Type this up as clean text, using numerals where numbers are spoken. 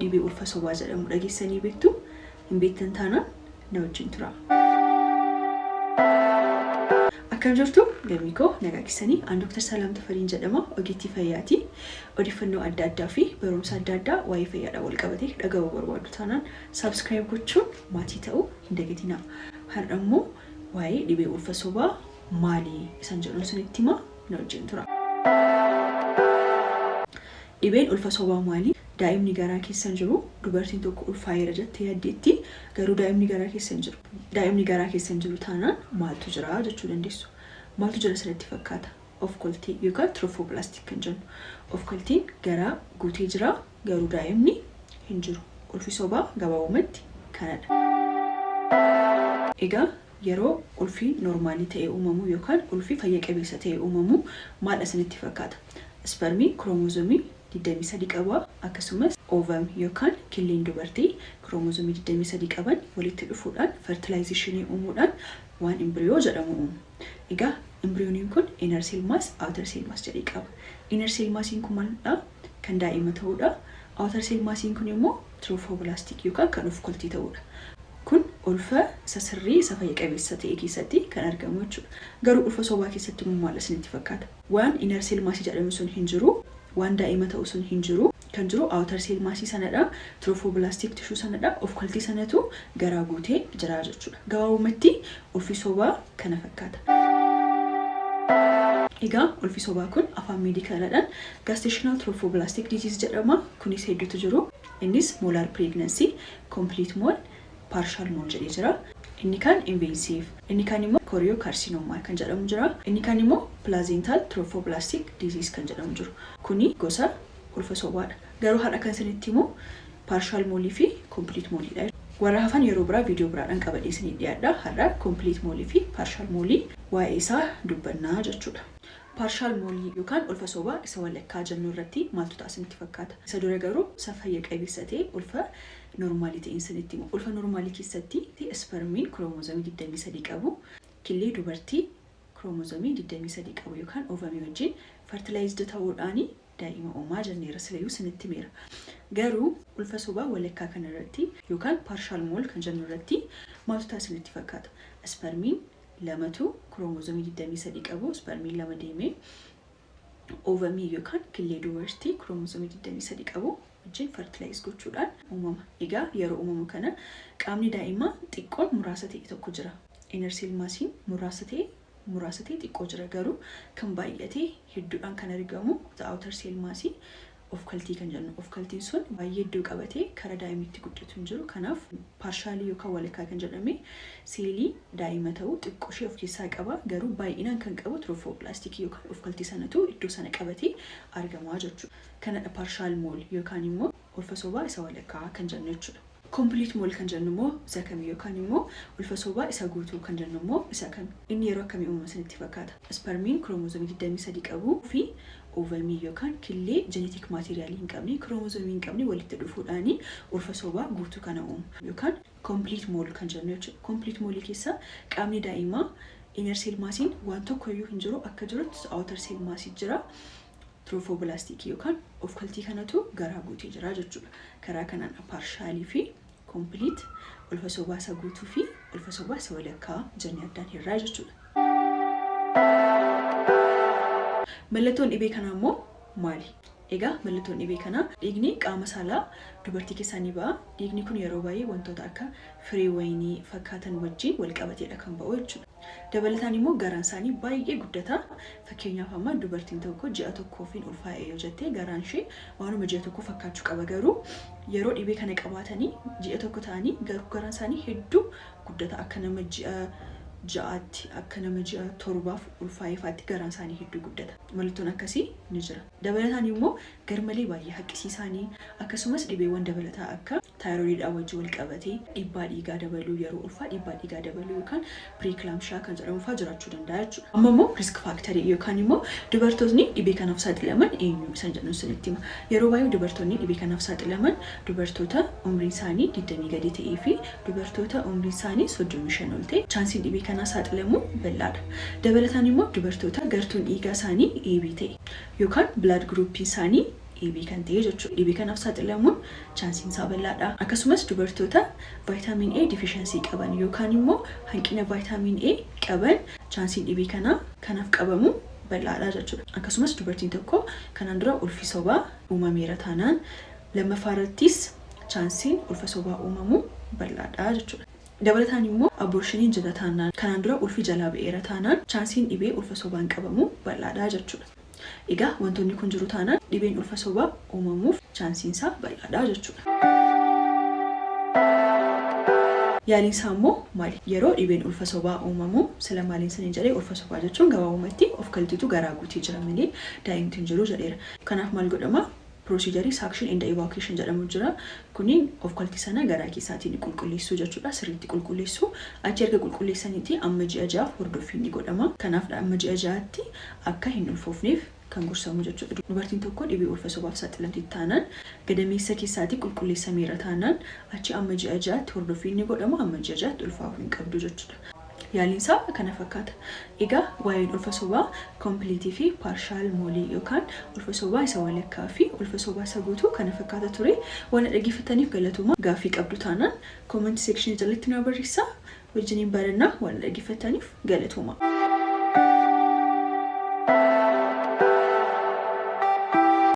Dhibee ulfa sobaa jedhamu dhageessanii beektuu? Hin beektan taanaan na wajjin turaa. Akkam jirtu lammii koo, nagaa keessanii? An Dr. Salaam Tafariin jedhama, ogeettii fayyaati. Odeeffannoo adda addaa fi barumsa adda addaa waa'ee fayyaadhaan wal qabatee dhaga'uu barbaaddu taanaan subscribe gochuun maatii ta'uu hin dagatinaa. Har'a immoo waa'ee dhibee ulfa sobaa maali isan jedhuun isinitti hima, na wajjin tura. Dhibeen ulfa sobaa maali? Daa'imni garaa keessa hin jiru. Dubartiin tokko ulfaa'eera jettee yaaddeetti. Garuu daa'imni garaa keessa hin jiru. Daa'imni garaa keessa hin jiru taanaan maaltu jira jechuu dandeessu. Maaltu jira isinitti fakkaata? Ofkoltii yookaan trophoblastic kan jennu. Ofkoltiin garaa guutee jira, garuu daa'imni hin jiru. Ulfi sobaa gabaabumatti kanadha. Egaa yeroo ulfi noormaalii ta'e uumamu yookaan ulfi fayya qabeessa ta'e uumamu maal isinitti fakkaata? Isparmiin kiroomozomii 23 qaba, akkasumas ovum yookaan killeen dubartii kiroomozomii 23 qaban walitti dhufuudhaan fertilization uumuudhaan waan embryo jedhamu uumu. Egaa embryooniin kun inner cell mass, outer cell mass jedhee qaba. Inner cell massiin kun maalidha? Kan daa'ima ta'uudha. Outer cell massiin kun immoo trophoblastic yookaan kan of koltii ta'uudha. Kun ulfa isa sirrii, isa fayya qabeessa ta'e keessatti kan argamu jechuudha. Garuu ulfa sobaa keessatti immoo maal isinitti fakkaata? Waan inner cell mass jedhamu sun hin jiru. Waan daa'ima ta'u sun hin jiru. Kan jiru outer cell mass sanadha. Trophoblastic tissue sanadha. Of koltii sanatu garaa guutee jira jechuudha. Gabaabumatti ulfi sobaa kana fakkaata. Egaa ulfi sobaa kun afaan meedikaalaadhaan gestational trophoblastic disease jedhama. Kunis hedduutu jiru. Innis molar pregnancy, complete mole, partial mole jedhee jira. Inni kaan invasive, inni kaan immoo choriocarcinoma kan jedhamu jira. Inni kaan immoo placental trophoblastic disease kan jedhamu jiru. Kuni gosa ulfa sobaadha. Garuu har'a kan isinitti himu partial mole fi complete moleedha. Warra hafan yeroo biraa viidiyoo biraadhaan qabadhee isinii dhiyaadha. Har'a complete mole fi partial mole waa'ee isaa dubbannaa jechuudha. Partial mole yookaan ulfa sobaa isa walakkaa jennu irratti maaltu ta'a isinitti fakkaata? Isa dura garuu isa fayya qabeessa ta'e, ulfa noormaalii ta'een isinitti himu. Ulfa noormaalii keessatti ispermiin kiroomozomii 23 qabu killee dubartii kiroomozomii 23 qabu yookaan ovamii wajjin fertilized ta'uudhaan daa'ima uumaa jenneera, silayyuu isinitti himeera. Garuu ulfa sobaa walakkaa kana irratti yookaan partial mole kan jennu irratti maaltu ta'a isinitti fakkaata? Ispermiin lamatu kiroomozomii 23 qabu, ispermiin lama deemee ovamii yookaan killee dubartii kiroomozomii 23 qabu wajjin fertilize gochuudhaan uumama. Egaa yeroo uumamu kana qaamni daa'imaa xiqqoon muraasa ta'e tokko jira. Inner cell massiin muraasa ta'e xiqqoo jira, garuu kan baay'atee hedduudhaan kan argamu the outer cell mass, of kaltii kan jennu. Of kaltiin sun baay'ee iddoo qabatee karaa daa'imitti guddatu hin jiru. Kanaaf partialii yookaan walakkaa kan jedhame seelii daa'ima ta'uu xiqqoo ishee of keessaa qaba, garuu baay'inaan kan qabu trophoblastic yookaan of kaltii sanatu iddoo sana qabatee argamaa jechuudha. Kanadha partial mole yookaan immoo ulfa sobaa isa walakkaa kan jennu jechuudha. Complete mole kan jennu immoo isa kami, yookaan immoo ulfa sobaa isa guutuu kan jennu immoo isa kami? Inni yeroo akkamii uumama isinitti fakkaata? Ispermiin kiroomozomii 23 qabuu fi ovamii yookaan killee genetic materialii hin qabne, kiroomozomii hin qabne walitti dhufuudhaani ulfa sobaa guutuu kana uumu yookaan complete mole kan jennu jechuudha. Complete mole keessa qaamni daa'imaa inner cell massiin waan tokko iyyuu hin jiru, akka jirutti outer cell massii jira. Trophoblastic yookaan of kaltii kanatu garaa guutee jira jechuudha. Karaa kanaan partialii fi complete, ulfa sobaa isa guutuu fi ulfa sobaa isa walakkaa jennee addaan hirraa jechuudha. Mallattoon dhibee kanaa immoo maali? Egaa mallattoon dhibee kanaa dhiigni qaama saalaa dubartii keessaa ni ba'a. Dhiigni kun yeroo baay'ee wantoota akka firee wayinii fakkaatan wajjin wal qabateedha kan ba'u jechuudha. Dabalataan immoo garaan isaanii baay'ee guddata. Fakkeenyaaf amma dubartiin tokko ji'a tokkoofiin ulfaa'e yoo jette, garaan ishee waanuma ji'a tokko fakkaachuu qaba. Garuu yeroo dhibee kana qabaatanii ji'a tokko ta'anii garuu garaan isaanii hedduu guddata, akka nama ji'a 6tti, akka nama ji'a 7f ulfaa'eefaatti garaan isaanii hedduu guddata. Mallattoon akkasii ni jira. Dabalataan immoo garmalee baay'ee haqqisiisaanii, akkasumas dhibeewwan dabalataa akka taayiroidiidhaan wajjin wal qabatee dhiibbaa dhiigaa dabaluu, yeroo ulfaa dhiibbaa dhiigaa dabaluu yookaan preeclampsia kan jedhamu fa'aa jiraachuu danda'a jechuudha. Amma immoo risk factorii yookaan immoo dubartootni dhibee kanaaf saaxilaman eenyu isaan jedhu isinitti hima. Yeroo baay'ee dubartoonni dhibee kanaaf saaxilaman dubartoota umriin isaanii 20 gadi ta'ee fi dubartoota umriin isaanii 35 ol ta'e chaansiin dhibee kanaa saaxilamuu bal'aadha. Dabalataan immoo dubartoota gartuun dhiigaa isaanii AB ta'e yookaan blood groupiin isaanii AB kan ta'e jechuudha. Dhibee kanaaf saaxilamuun chaansiin isaa bal'aadha. Akkasumas dubartoota vitamin A deficiency qaban yookaan immoo hanqina vitamin A qaban chaansiin dhibee kanaaf qabamu bal'aadha jechuudha. Akkasumas dubartiin tokko kanaan dura ulfi sobaa uumameera taanaan, lammaffaa irrattis chaansiin ulfa sobaa uumamu bal'aadha jechuudha. Dabalataan immoo abortioniin jira taanaan, kanaan dura ulfi jalaa ba'eera taanaan, chaansiin dhibee ulfa sobaan qabamu bal'aadha jechuudha. Egaa wantoonni kun jiru taanaan dhibeen ulfa sobaa uumamuuf chaansiin isaa bal'aadha jechuudha. Yaaliin isaa immoo maali? Yeroo dhibeen ulfa sobaa uumamu, sila maaliin sanii jedhee, ulfa sobaa jechuun gabaabumatti of kaltiitu garaa guutee jira malee daa'imti hin jiru jedheera. Kanaaf maal godhama? Procedure suction and evacuation jedhamu jira. Kuni of kaltii sana garaa keessaatiin qulqulleessuu jechuudha. Sirriitti qulqulleessuu. Achi erga qulqulleessaniiti amma ji'a 6f hordoffiin ni godhama. Kanaaf amma ji'a 6tti akka hin ulfoofneef kan gorsamu jechuudha. Dubartiin tokko dhibee ulfa sobaaf saaxilamti taanaan, gadameessa keessaatii qulqulleessameera taanaan, achi amma ji'a 6tti hordoffiin ni godhama, amma ji'a 6tti ulfaa'uu hin qabdu jechuudha. Yaaliin isaa kana fakkaata. Egaa waa'een ulfa sobaa complete fi partial mole yookaan ulfa sobaa isa walakkaa fi ulfa sobaa isa guutuu kana fakkaata ture. Waan dhaggeeffataniif galatooma. Gaaffii qabdu taanaan comment section jalatti nu barreessaa. Wajjiniin barannaa. Waan dhaggeeffataniif galatooma.